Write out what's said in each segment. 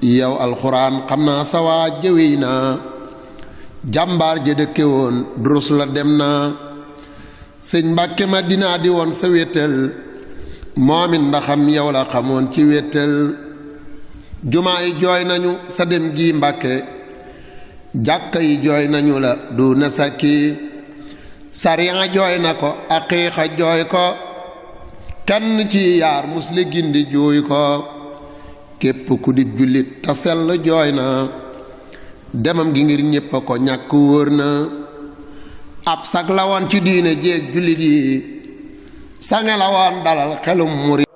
yow alxuraan xam naa sa waa jëwey naa jàmbaar ja dëkke woon durus la dem naa sëñ Mbàkke Madina di woon sa wéttal moomit ndaxam yow la xamoon ci wéttal jumaa yi jooy nañu sa dem gi Mbàkke jàkka yi jooy nañu la du na sakki sariya jooy na ko aqiiqa jooy ko kenn ci yaar musli gindi jooy ko képp ku di jullit ta sell jooy na demam gi ngir ñépp a ko ñàkk wóor na ab sag la woon ci diine jéeg jullit yi sange la woon dalal xelum murit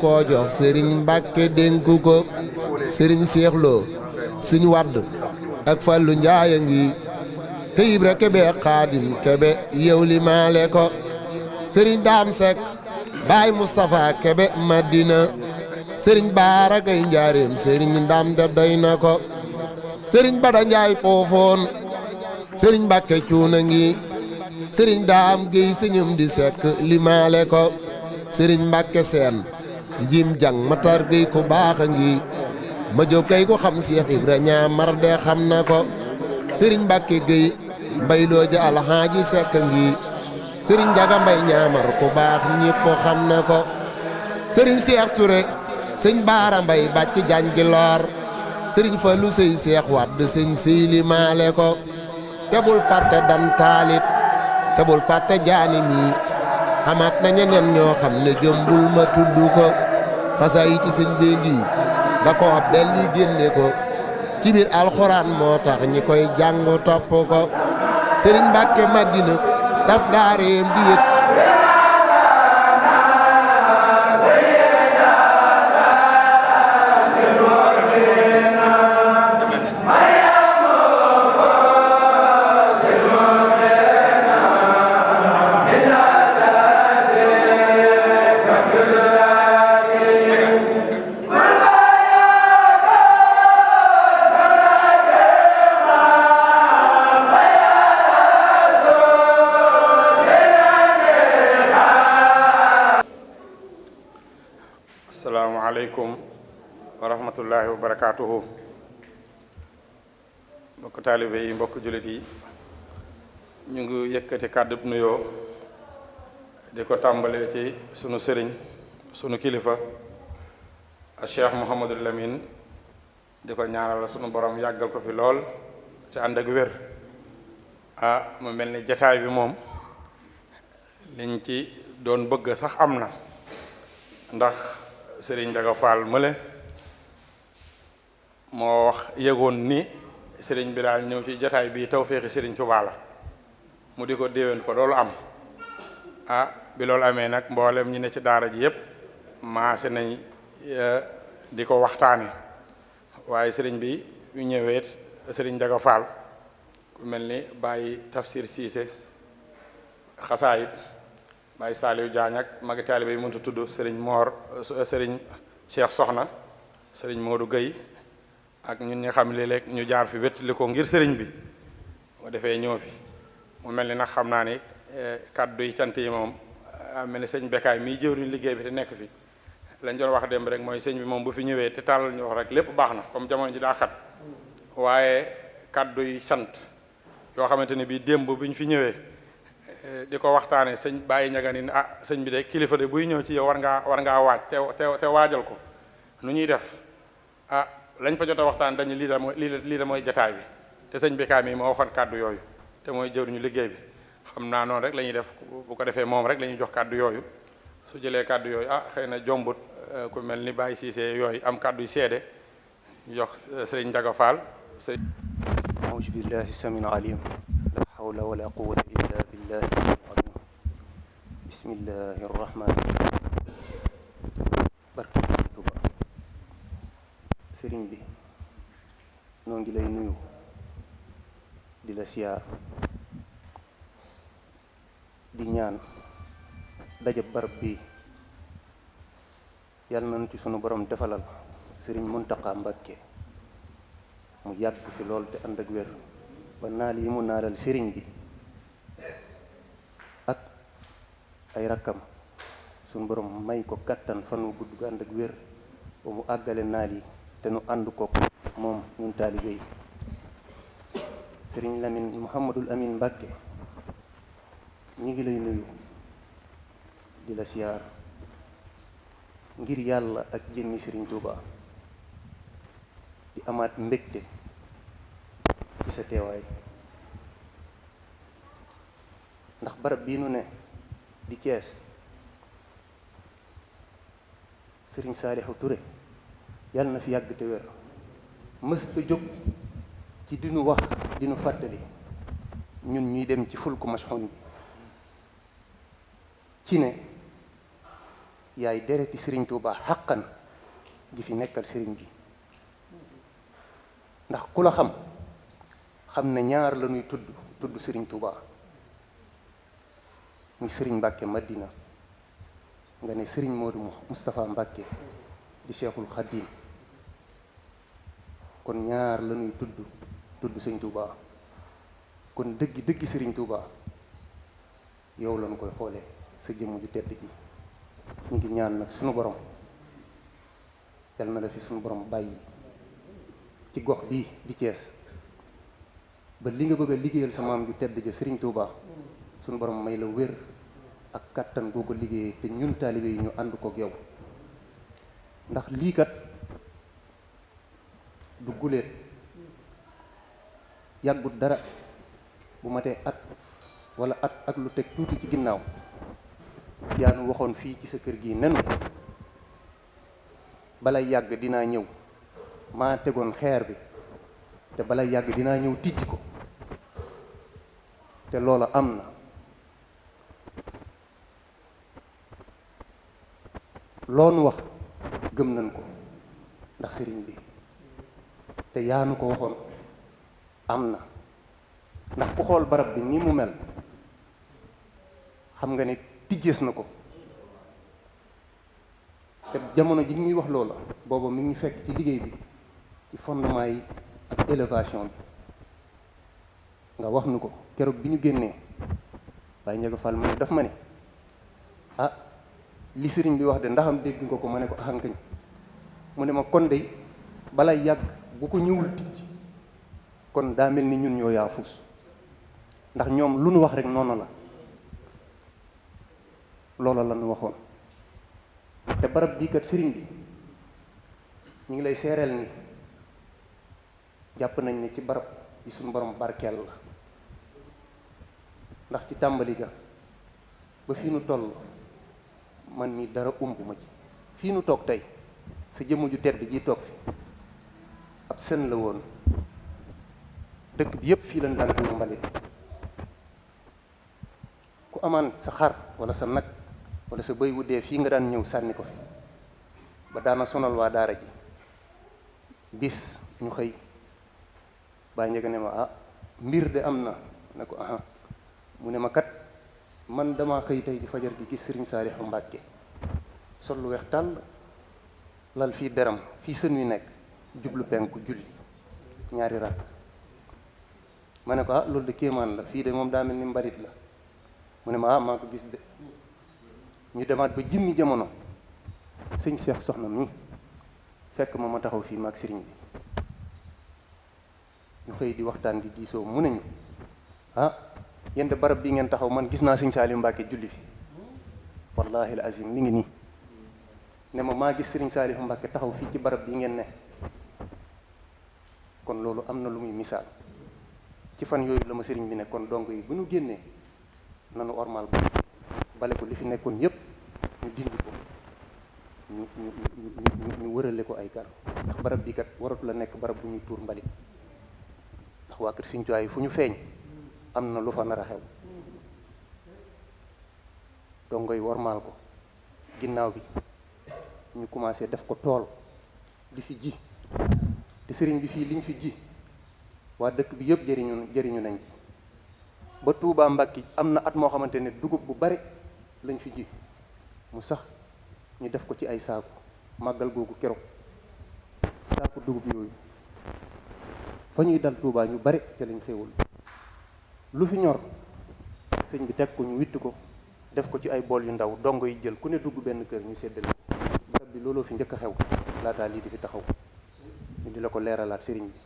koo jox sëriñ Mbàkke dénku ko sëriñ Seexloo Sëñ Wadd ak Fallu Njaay a ngi te Ibra Kebe Xaadim Kebe yow li maale ko sëriñ Daam Sekk Baay Mustafa Kebe Madina sëriñ Baara Gay Njaareem sëriñ Ndam de doy na ko sëriñ Bada Njaay Poofoon sëriñ Mbàkke Cuuna ngi sëriñ Daam Géy Sëñam di Sekk li maale ko sëriñ Mbàkke Seen Njim Jang Matar Géy ku baax a ngi ma jóg kay ko xam Seex Ibra ñaamar de xam na ko sëriñ Mbàkke Géy Mbayloo ja Alxaaji Sekk ngi sëriñ Njaga Mbay ñaamar ku baax ñépp xam na ko sëriñ Seex Ture sëñ Baara Mbay bàcc jaañ gi loor sëriñ Fallu sëy Seex Wadd sëñ Seyli maale ko te bul fàtte dan taalit te bul fàtte jaani mi amaat na ñeneen ñoo xam ne jëmbul ma tudd ko xasaayiti sëñ bee ngi da ko ab belli génne ko ci biir alxuraan moo tax ñi koy jàng topp ko sëriñ Mbàkke Madina daf daareem di yët asalaamaaleykum wa rahmatullahi wa barakaatuhu mbokk taalibe yi mbokk jullit yi ñu ngi yëkkati kàddu nuyoo di ko tàmbalee ci sunu sëriñ sunu kilifa a Cheikh Mouhamadul Lamine di ko ñaanal sunu borom yàggal ko fi lool ci ànd ak wér mu mel ni jataay bi moom liñ ci doon bëgg sax am na ndax sëriñ Njaga Faal mële moo wax yëgoon ni sëriñ bi daal ñëw ci jataay bii tawféexi sëriñ Tuubaa la mu di ko déwén ko loolu am bi loolu amee nag mboolem ñi ne ci daara ji yëpp maase nañ di ko waxtaane waaye sëriñ bi ñu ñëweet sëriñ Njaga Faal ku mel ni Baye Tafsir Siise xasaayit Baye Saliou Diagne ak magi taalibe yi mënta tudd sëriñ Moor sëriñ Cheikh Soxna sëriñ Modou Gueye ak ñun ñi xam léeg-léeg ñu jaar fi wéttali ko ngir sëriñ bi moo defee ñëw fi mu mel ni nag xam naa ni kàddu yi cant yi moom mel ni sëñ Bekaay mii jëwriñ liggéey bi te nekk fi lañ doon wax démb rek mooy sëñ bi moom bu fi ñëwee te tàllal ñu wax rek lépp baax na comme jamono ji daa xat waaye kàddu yi sant yoo xamante ne bii démb bi ñu fi ñëwee di ko waxtaanee sëñ Baye Ñaga ni sëñ bi de kilifa de buy ñëw ci yow war ngaa waaj te waajal ko nu ñuy def lañ fa jot a waxtaan dañu lii da mooy jataay bi te sëñ bi kaam yi moo waxoon kàddu yooyu te mooy jëruñu liggéey bi xam naa noonu rek la ñuy def bu ko defee moom rek la ñuy jox kàddu yooyu su jëlee kàddu yooyu xëy na jombut ku mel ni Baye Cissé yooyu am kàddu yu seede ñu jox sëriñ Ndiaga Fall auzu billahi samil alim la hawla wala quwwata illa billahi al-azim bismillahi rahmani barke Tuuba sëriñ bi noo ngi lay nuyu di la siyaar di ñaan dajab barab bi yàlla nañu ci sunu borom defalal sëriñ Muntaqa Mbàkke mu yàgg fi lool te ànd ak wér ba naal yi mu naalal sëriñ bi ak ay rakkam sunu borom may ko kattan fan wu gudd gu ànd ak wér ba mu àggale naal yi te nu ànd ko moom ñun taalibe yi sëriñ Lamin Muhammadul Amin Mbàkke ñi ngi lay nuyu di la siyaar ngir yàlla ak jëmmi sëriñ Tuuba di amaat mbégte ci sa teewaay ndax barab bii nu ne di Cees sëriñ Saalixu Ture yàlla na fi yàgg te wér mësta jóg ci dinu wax dinu fàttali ñun ñuy dem ci fulku mashxun bi ci ne yaay dereti sëriñ Tuuba xàqan ji fi nekkal sëriñ bi ndax ku la xam ne ñaar la ñuy tudd sëriñ Tuuba muy sëriñ Mbàkke Madina nga ne sëriñ Moodu Moustapha Mbàkke di Cheikhul Xadim kon ñaar la ñuy tudd sëriñ Tuuba kon dëggi sëriñ Tuuba yow lañu koy xoolee sa jëmm ju tedd ji ñu ngi ñaan nag sunu borom yal na la fi sunu borom bàyyi ci gox bii di Cees ba li nga bëgg a liggéeyal sa maam ju tedd ja sëriñ Tuuba sunu borom may la wér ak kàttan goo ko liggéeyee te ñun taalibe yi ñu ànd kook yow ndax lii kat du guléet yàggut dara bu matee at wala at ak lu teg tuuti ci ginnaaw yaanu waxoon fii ci sa kër gi nen balay yàgg dinaa ñëw maa tegoon xeer bi te balay yàgg dinaa ñëw tijji ko te loola am na loonu wax gëm nañ ko ndax sëriñ bi te yaanu ko waxoon am na ndax ku xool barab bi ni mu mel xam nga ni tijjees na ko te jamono ji ñuy wax loola booba mi ngi fekk ci liggéey bi ci fondement yi ak élévation bi nga wax nu ko keroog bi ñu génnee waaye Ndiaga Fall mu ne daf ma ne li sëriñ bi wax de ndaxam dégg nga ko ma ne ko axankañ mu ne ma kon de balay yàgg bu ko ñëwul tijj kon daa mel ni ñun ñoo yaafus ndax ñoom lu nu wax rek noonu la loola la nu waxoon te barab bii kat sëriñ bi ñu ngi lay seereel ni jàpp nañ ne ci barab yi suñu borom barkeel la ndax ci tàmbali ga ba fii nu toll man mi dara umb ma ci fii nu toog tey sa jëmm ju tedd ji toog fi ab sën la woon dëkk bi yépp fii lañ daan tuur mbalit ku amaan sa xar wala sa nag wala sa bëy wu dee fii nga daan ñëw sànni ko fi ba daana sonal waa daara ji bis ñu xëy Baay Ndiaga ne ma mbir de am na ne ko mu ne ma kat man dama xëy tey di fajar gi gis sëriñ Saalixu Mbàkke sol lu weex tàll lal fii deram fii sën wi nekk jublu penku julli ñaari rakk ma ne ko loolu de kéemaan la fii de moom daa mel ni mbarit la mu ne ma maa ko gis de ñu demaat ba jimmi jamono sëñ Seex soxna mi fekk ma taxaw fii maag sëriñ bi ñu xëy di waxtaan di diisoo mu nañu yéen de barab bi ngeen taxaw man gis naa sëñ Saliou Mbacke julli fi wallahi al azim mi ngi nii ne ma maa gis sëriñ Saliou Mbacke taxaw fii ci barab bi ngeen ne kon loolu am na lu muy misaal ci fan yooyu la ma sëriñ bi ne kon donc yi bu ñu génnee nanu ormal bale ko li fi nekkoon yépp ñu dindi ko ñu wërale ko ay kar ndax barab bi kat waratu la nekk barab bu ñuy tuur mbalit ndax waa kër Sëriñ Tuubaa yi fu ñu feeñ am na lu fa nar a xew dongo yi wormaal ko ginnaaw bi ñu commencé def ko tool di fi ji te sëriñ bi fii liñ fi ji waa dëkk bi yëpp jëriñu nañ ci ba Touba Mbacke am na at moo xamante ne dugub bu bari lañ fi ji mu sax ñu def ko ci ay saaku màggal googu keroog saaku dugub yooyu fa ñuy dal Touba ñu bari ca lañ xéewul lu fi ñor sëñ bi teg ko ñu witt ko def ko ci ay bool yu ndaw dongo yi jël ku ne dugg benn kër ñu séddale barab bi looloo fi njëkk a xew laataa lii di fi taxaw ñu di la ko leeralaat sëriñ bi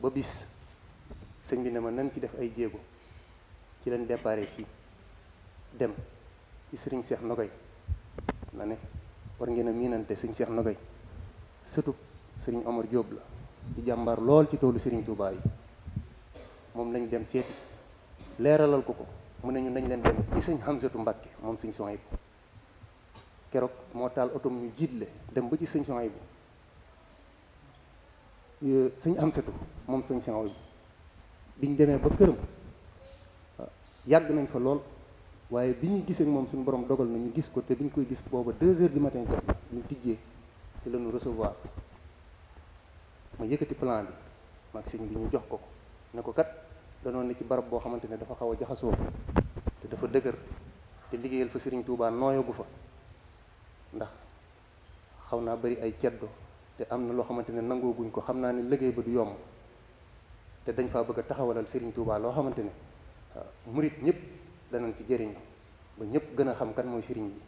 ba bis sëñ bi ne ma nan ci def ay jéego ci leen déparé fii dem ci sëriñ Cheikh Nogay na ne war ngeen a miinante sëñ Cheikh Nogay sëtub sëriñ Omar Diop la di jàmbaar lool ci toolu sëriñ Touba yi moom lañ dem seeti leeralal ko mu ne ñu nañ leen dem ci sëñ Hamsatu Mbàkke moom sëñ Sohaybu keroog moo taal otom ñu jiitle dem ba ci sëñ Sohaybu sëñ Hamsatu moom sëñ Sohaybu biñ demee ba këram yàgg nañ fa lool waaye bi ñuy gisee moom suñu borom dogal na ñu gis ko te bi ñu koy gis booba 2 heures du matin jot ñu tijjee ci la ñu recevoir ma yëkkati plan bi mag sëñ bi ñu jox ko ne ko kat danoon ne ci barab boo xamante ne dafa xaw a jaxasoo te dafa dëgër te liggéeyal fa Serigne Touba nooyagu fa ndax xaw naa bari ay ceddo te am na loo xamante ne nangooguñ ko xam naa ne liggéey ba du yomb te dañ faa bëgg a taxawalal Serigne Touba loo xamante ne murit ñëpp danañ ci jëriñu ba ñëpp gën a xam kan mooy Serigne bi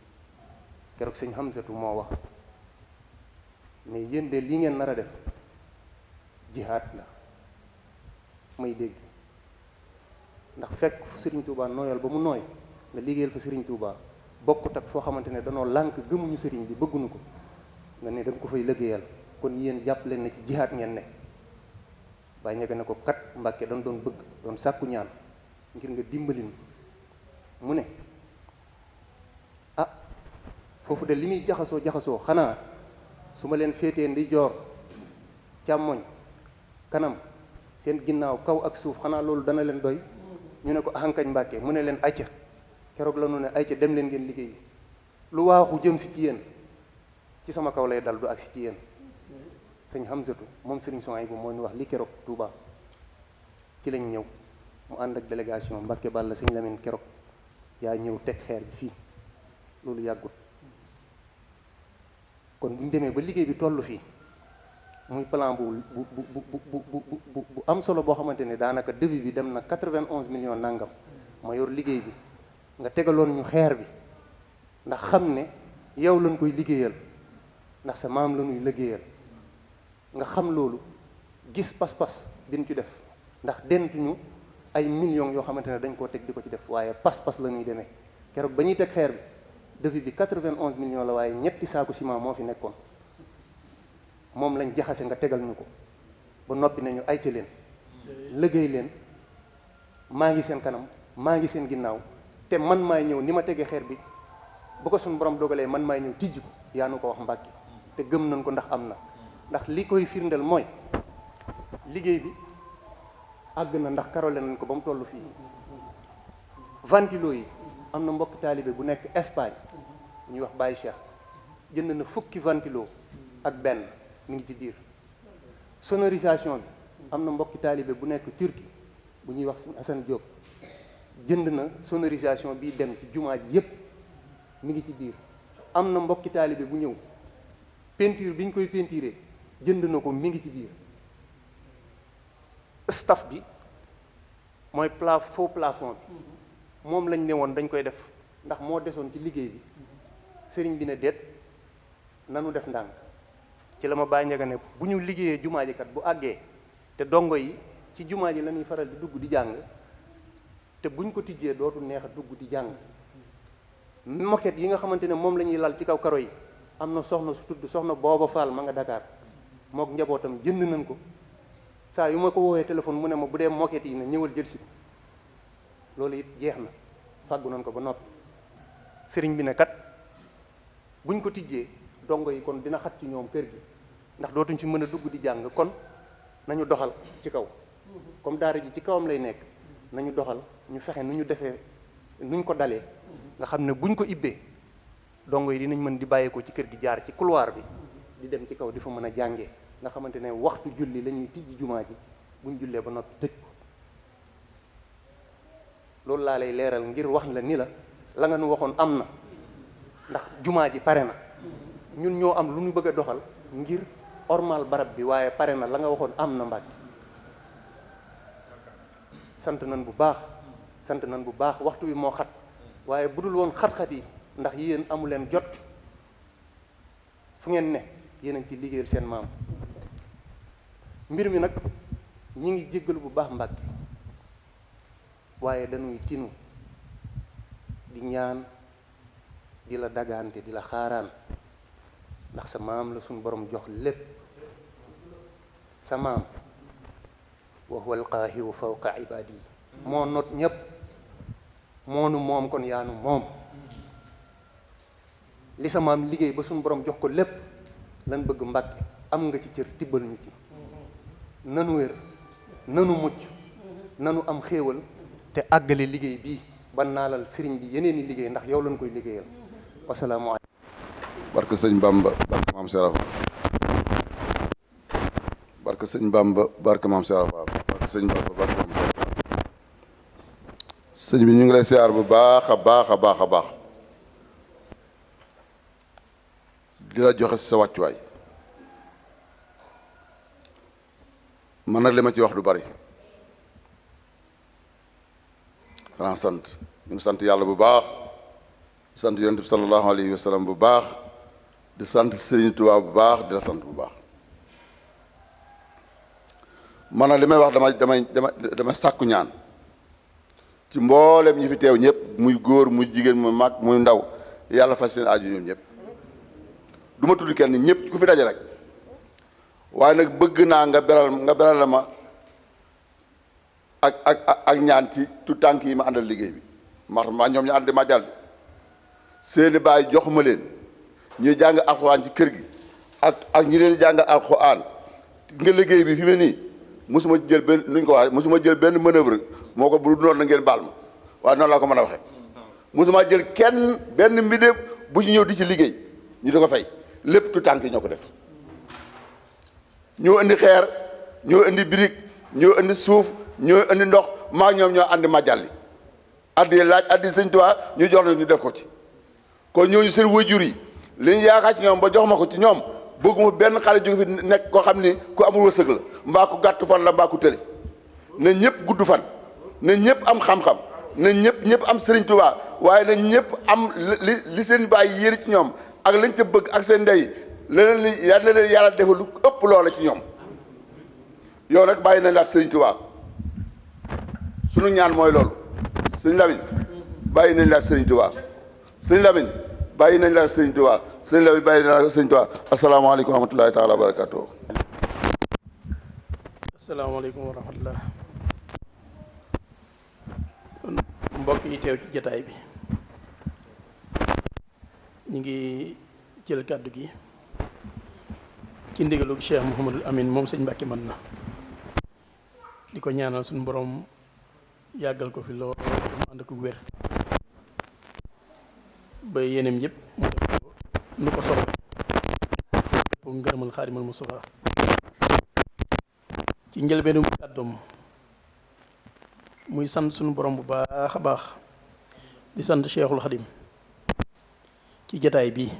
keroog sëñ Hamsatu moo wax mais yéen de lii ngeen nar a def jihaad la may dégg ndax fekk fu Serigne Touba nooyal ba mu nooy nga liggéeyal fa Serigne Touba bokkut ak foo xamante ne danoo lànk gëmuñu Serigne bi bëgguñu ko nga ne da nga ko fay liggéeyal kon yéen jàpp leen na ci jihaad ngeen ne waaye ñege ne ko kat Mbàkke doon bëgg doon sàkku ñaan ngir nga dimbalin mu ne foofu de li muy jaxasoo xanaa su ma leen féetee ndijoor càmmoñ kanam seen ginnaaw kaw ak suuf xanaa loolu dana leen doy ñu ne ko ahankañ Mbàkke mu ne leen ayca keroog la ñu ne ayca dem leen ngeen liggéey lu waaxu jëm si ci yéen ci sama kaw lay dal du agsi ci yéen sëñ Hamsatu moom sëriñ Sohaybu moo ñu wax li keroog Touba ci lañ ñëw mu ànd ak délégation Mbàkke Balla sëñ Lamine keroog yaa ñëw teg xeer bi fii loolu yàggut kon bu ñu demee ba liggéey bi toll fii muy plan bu am solo boo xamante ne daanaka devis bi dem na 91 millions nangam ma yor liggéey bi nga tegaloon ñu xeer bi ndax xam ne yow lañ koy liggéeyal ndax sa maam la ñuy liggéeyal nga xam loolu gis pas-pas bi ñu ci def ndax dentuñu ay millions yoo xamante ne dañ koo teg di ko ci def waaye pas-pas la ñuy demee keroog ba ñuy teg xeer bi devis bi 91 millions la waaye ñetti saaku ciment moo fi nekkoon moom lañ jaxase nga tegal ñu ko ba noppi nañu ay ci leen liggéey leen maa ngi seen kanam maa ngi seen ginnaaw te man maay ñëw ni ma tegee xeer bi bu ko suñu borom dogalee man maay ñëw tijj ko yaa nu ko wax Mbàkke te gëm nañ ko ndax am na ndax li koy firndeel mooy liggéey bi àgg na ndax karole nañ ko ba mu toll fii ventilo yi am na mbokk taalibe bu nekk Espagne ñuy wax Baye Cheikh jënd na fukki ventilo ak benn mi ngi ci biir sonorisation bi am na mbokki taalibe bu nekk Turquie bu ñuy wax Assane Diop jënd na sonorisation bii dem ci jumaa ji yépp mi ngi ci biir am na mbokki taalibe bu ñëw peinture bi ñu koy peinturé jënd na ko mi ngi ci biir staff bi mooy faux plafond bi moom lañ ne woon dañ koy def ndax moo desoon ci liggéey bi sëriñ bi ne déet nanu def ndànk ci la ma bàyyi njëga ne bu ñu liggéeyee jumaa ji kat bu àggee te dongo yi ci jumaa ji la ñuy faral di dugg di jàng te buñ ko tijjee dootu neex a dugg di jàng. moquette yi nga xamante ne moom la ñuy lal ci kaw karo yi am na soxna su tudd soxna Booba Fall ma nga Dakar mook njabootam jënd nañ ko saa yu ma ko woowee téléphone mu ne ma bu dee moquette yi na ñëwal jël si ko loolu it jeex na fàggu nañ ko ba noppi. sëriñ bi ne kat buñ ko tijjee dongo yi kon dina xat ci ñoom kër gi ndax dootuñ ci mën a dugg di jàng kon nañu doxal ci kaw comme daara ji ci kawam lay nekk nañu doxal ñu fexe nu ñu defee nuñ ko dalee nga xam ne buñ ko ibbee dongo yi dinañ mën di bàyyeekoo ci kër gi jaar ci couloir bi di dem ci kaw di fa mën a jàngee nga xamante ne waxtu julli la ñuy tijji jumaa ji buñ jullee ba noppi tëj ko loolu laa lay leeral ngir wax la ni la nga nu waxoon am na ndax jumaa ji pare na ñun ñoo am lu ñu bëgg a doxal ngir ormal barab bi waaye pare na la nga waxoon am na Mbàkke sant nañ bu baax waxtu wi moo xat waaye bu dul woon xat-xat yi ndax yéen amu leen jot fu ngeen ne yéen a ngi ci liggéeyal seen maam mbir mi nag ñi ngi jéggalu bu baax Mbàkke waaye dañuy tinu di ñaan di la dagaante di la xaaraan ndax sa maam la suñu borom jox lépp sa maam wa huwa alqaahiru fawqa ibaadi moo not ñépp moonu moom kon yaanu moom li sa maam liggéey ba suñu borom jox ko lépp lan bëgg Mbàkke am nga ci cër tibbal ñu ci nanu wér nanu mucc nanu am xéewal te àggale liggéey bii ban naalal sëriñ bi yeneen i liggéey ndax yow lañ koy liggéeyal wasalaamu aleykum. barke sëñ Bamba barke maam Serap barke sëñ Bamba barke maam Serap barke sëñ Bamba barke maam Serap sëñ bi ñu ngi lay siyaar bu baax a baax a baax a baax di la joxe sa wàccuwaay man nag li ma ci wax du bari xanaa sant ñu ngi sant yàlla bu baax di sant yonent bi sallallahu alayhi wa sallam bu baax di sant Sëriñ Tuubaa bu baax di la sant bu baax man nag li may wax damay sàkku ñaan ci mboolem ñi fi teew ñëpp muy góor muy jigéen muy mag muy ndaw yàlla faj seen aju ñoom ñëpp du ma tudd kenn ñëpp ku fi daje rek waaye nag bëgg naa nga beral la ma ak ñaan ci tout tànk yi ma àndal liggéey bi ma ñoom ñu ànd ma jàll seeni baay jox ma leen ñuy jàng alxuraan ci kër gi ak ñi leen jàngal alxuraan nga liggéey bi fi mu ne nii mosuma jël benn nuñ ko waxee mosuma jël benn manœuvre moo ko bu noonu na ngeen baal ma waaye noonu laa ko mën a waxee mosuma jël kenn benn mbindeef bu ñu ñëw di ci liggéey ñu di ko fay lépp tout tànk yi ñoo ko def ñoo indi xeer ñoo indi brique ñoo indi suuf ñoo indi ndox maa ñoom ñoo andi màjjal addi laaj addi Sëñ Tuubaa ñu jox na ñu def ko ci kon ñooñu seen waajur yi li ñu yaakaar ci ñoom ba jox ma ko ci ñoom bëgguma benn xale jóge fi nekk koo xam ni ku amul wërsëg la mbaa ku gàtt fan la mbaa ku tële na ñëpp gudd fan na ñëpp am xam-xam na ñëpp am Sëriñ Tuubaa waaye na ñëpp am li seen baay yéene ci ñoom ak lañ ca bëgg ak seen ndey leneen li yal na leen yàlla defal lu ëpp loola ci ñoom yow nag bàyyi nañ la ak Sëriñ Tuubaa sunu ñaan mooy loolu sëñ Lamine bàyyi nañ la ak Sëriñ Tuubaa sëñ Lamine bàyyi nañ la ak Sëriñ Tuubaa sëñ Lamine bàyyi nañ la ak Sëriñ Tuubaa asalaamaaleykum wa rahmatulahi taala wa barakatuh. asalaamaaleykum wa rahmatullah mbokk yi teew ci jataay bi ñu ngi jël kàddu gi ci ndigalu Cheikh Mouhamadul Amin moom sëñ Mbàkke mën na di ko ñaanal suñu borom yàggal ko fi lool mu ànd ko wér ba yeneen yëpp mu def ko nu ko soxla pour ngërëmal Xaadimal Mustafaa ci njëlbeenu kàddoom muy sant suñu borom bu baax a baax di sant Cheikhul Xadim ci jataay bii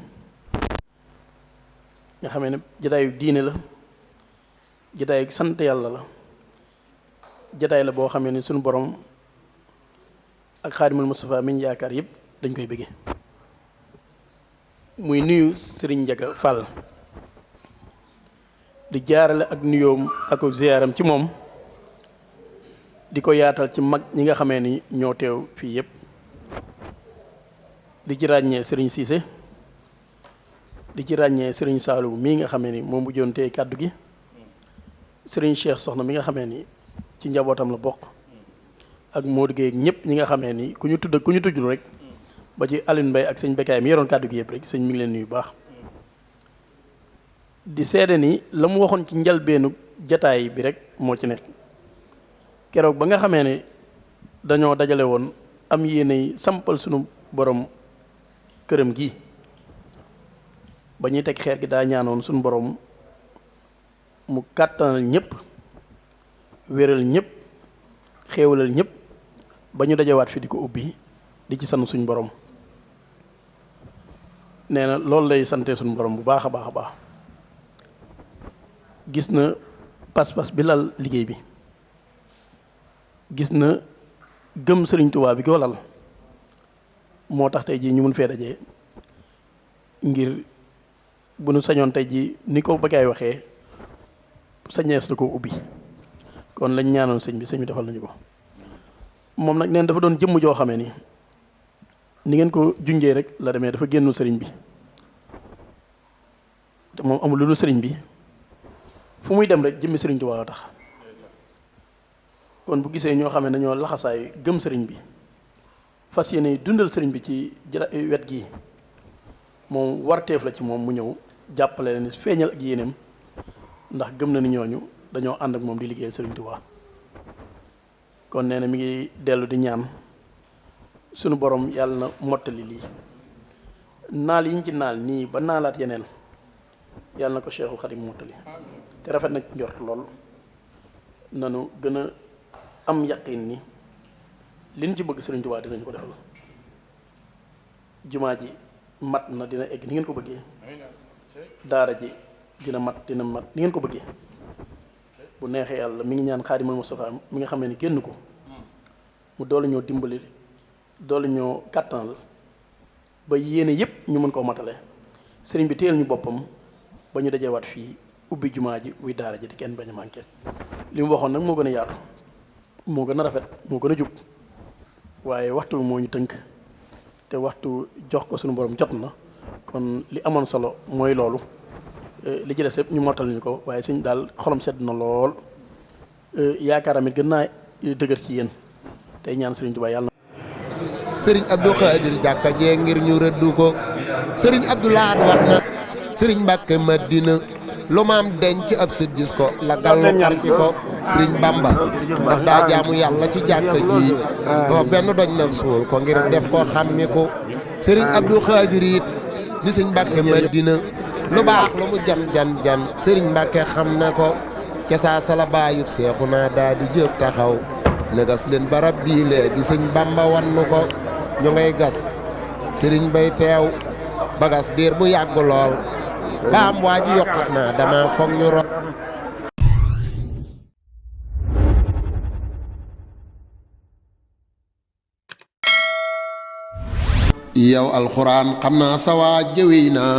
nga xamee ne jataayu diine la jataayu sant yàlla la jataay la boo xamee ne suñu borom ak Xaadimal Mustafaa mi ñu yaakaar yëpp dañ koy bëggee muy nuyu Serigne Ndiaga Fall di jaarale ak nuyoom ak ziyaaram ci moom di ko yaatal ci mag ñi nga xamee ni ñoo teew fii yëpp di ci ràññee sëriñ Cissé di ci ràññee sëriñ Saliou mii nga xamee ni moom bu joon tey kàddu gi sëriñ Cheikh Soxna mi nga xamee ni ci njabootam la bokk ak Modou Gueye ñëpp ñi nga xamee ni ku ñu tuddul rek ba ci Aline Mbaye ak sëñ Bekaay mi yoroon kàddu gi yëpp rek sëñ mi ngi leen nuyu baax di seede ni la mu waxoon ci njalbeenu jataay bi rek moo ci nekk keroog ba nga xamee ne dañoo dajale woon am yéene sampal sunu borom këram gi ba ñuy teg xeer gi daa ñaanoon sunu borom mu kàttanal ñëpp wéral ñëpp xéewalal ñëpp ba ñu dajawaat fi di ko ubbi di ci sant suñu borom nee na loolu lay sante suñu borom bu baax a baax a baax gis na pas-pas bi lal liggéey bi gis na gëm Sëriñ Tuubaa bi ko lal moo tax tey jii ñu mun fee dajee ngir bu nu sañoon tey jii ni ko Bekaay waxee sañees na ko ubbi kon lañ ñaanoon sëñ bi defal nañu ko moom nag neen dafa doon jëmm joo xamee ni ngeen ko junjee rek la demee dafa génnul sëriñ bi te moom amul lu dul sëriñ bi fu muy dem rek jëmmi sëriñ Tuubaa tax kon bu gisee ñoo xam ne dañoo laxasaay gëm sëriñ bi fas yéene dundal sëriñ bi ci wet gi moom warteef la ci moom mu ñëw jàppale leen feeñal ak yéeneem ndax gëm na ni ñooñu dañoo ànd ak moom di liggéeyal sëriñ Tuubaa kon nee na mi ngi dellu di ñaan sunu borom yàlla na mottali lii naal yi ñu ci naal nii ba naalaat yeneen yàlla na ko Cheikhul Khadim mottali te rafet na njort lool nanu gën a am yaqin ni li ñu ci bëgg Sëriñ Tuubaa dinañu ko defal jumaa ji mat na dina egg ni ngeen ko bëggee daara ji dina mat ni ngeen ko bëggee bu neexee yàlla mi ngi ñaan Xaadimal Mustafaa mi nga xamee ni génn ko mu doolu ñoo dimbali doolu ñoo kàttanal ba yéene yépp ñu mën koo matale sëriñ bi téyel ñu boppam ba ñu dajewaat fii ubbi jumaa ji uy daara ji di kenn bañ a manqué li mu waxoon nag moo gën a yaatu moo gën a rafet moo gën a jub waaye waxtu moo ñu tënk te waxtu jox ko suñu borom jot na kon li amoon solo mooy loolu li ci des yëpp ñu mottal ñu ko waaye suñ daal xolam sedd na lool yaakaaram it gën naa dëgër ci yéen tey ñaan Sëriñ Tuubaa yàlla na sëriñ Abdou Khadir jàkka jee ngir ñu rëddu ko sëriñ Abdou Lahad wax na sëriñ Mbàkke Madina lu maam denc ab sët gis ko la gallu xar ci ko sëriñ Bamba ndax daa jaamu yàlla ci jàkka ji ko benn doñ nag suul ko ngir def ko xàmmi ko sëriñ Abdou Khadir it di sëriñ Mbàkke Madina lu baax lu mu jan sëriñ Mbàkke xam na ko ca saa sala baayub seexu naa daa di jóg taxaw negas leen barab bii léegi sëñ Bamba wannu ko ñu ngay gas sëriñ bay teew bagas diir bu yàgg lool ba am waa ji yokkat naa dama foog ñu ro yow alxuraan xam naa sa waa jëwey naa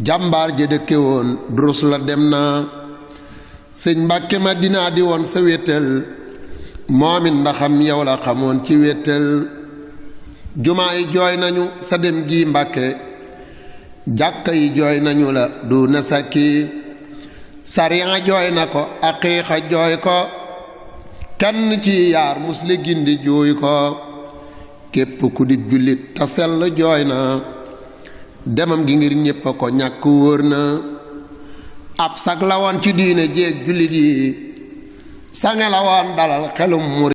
jàmbaar ja dëkke woon durus la dem naa sëñ Mbàkke Madina di woon sa wéttal moomit ndaxam yow la xamoon ci wéttal jumaa yi jooy nañu sa dem gi Mbàkke jàkka yi jooy nañu la du na sakki sariya jooy na ko aqiiqa jooy ko kenn ci yaar musle gindi jooy ko képp ku di jullit ta sell jooy na demam gi ngir ñépp a ko ñàkk wóor na ab sag la woon ci diine jéeg jullit yi sange la woon dalal xelum murit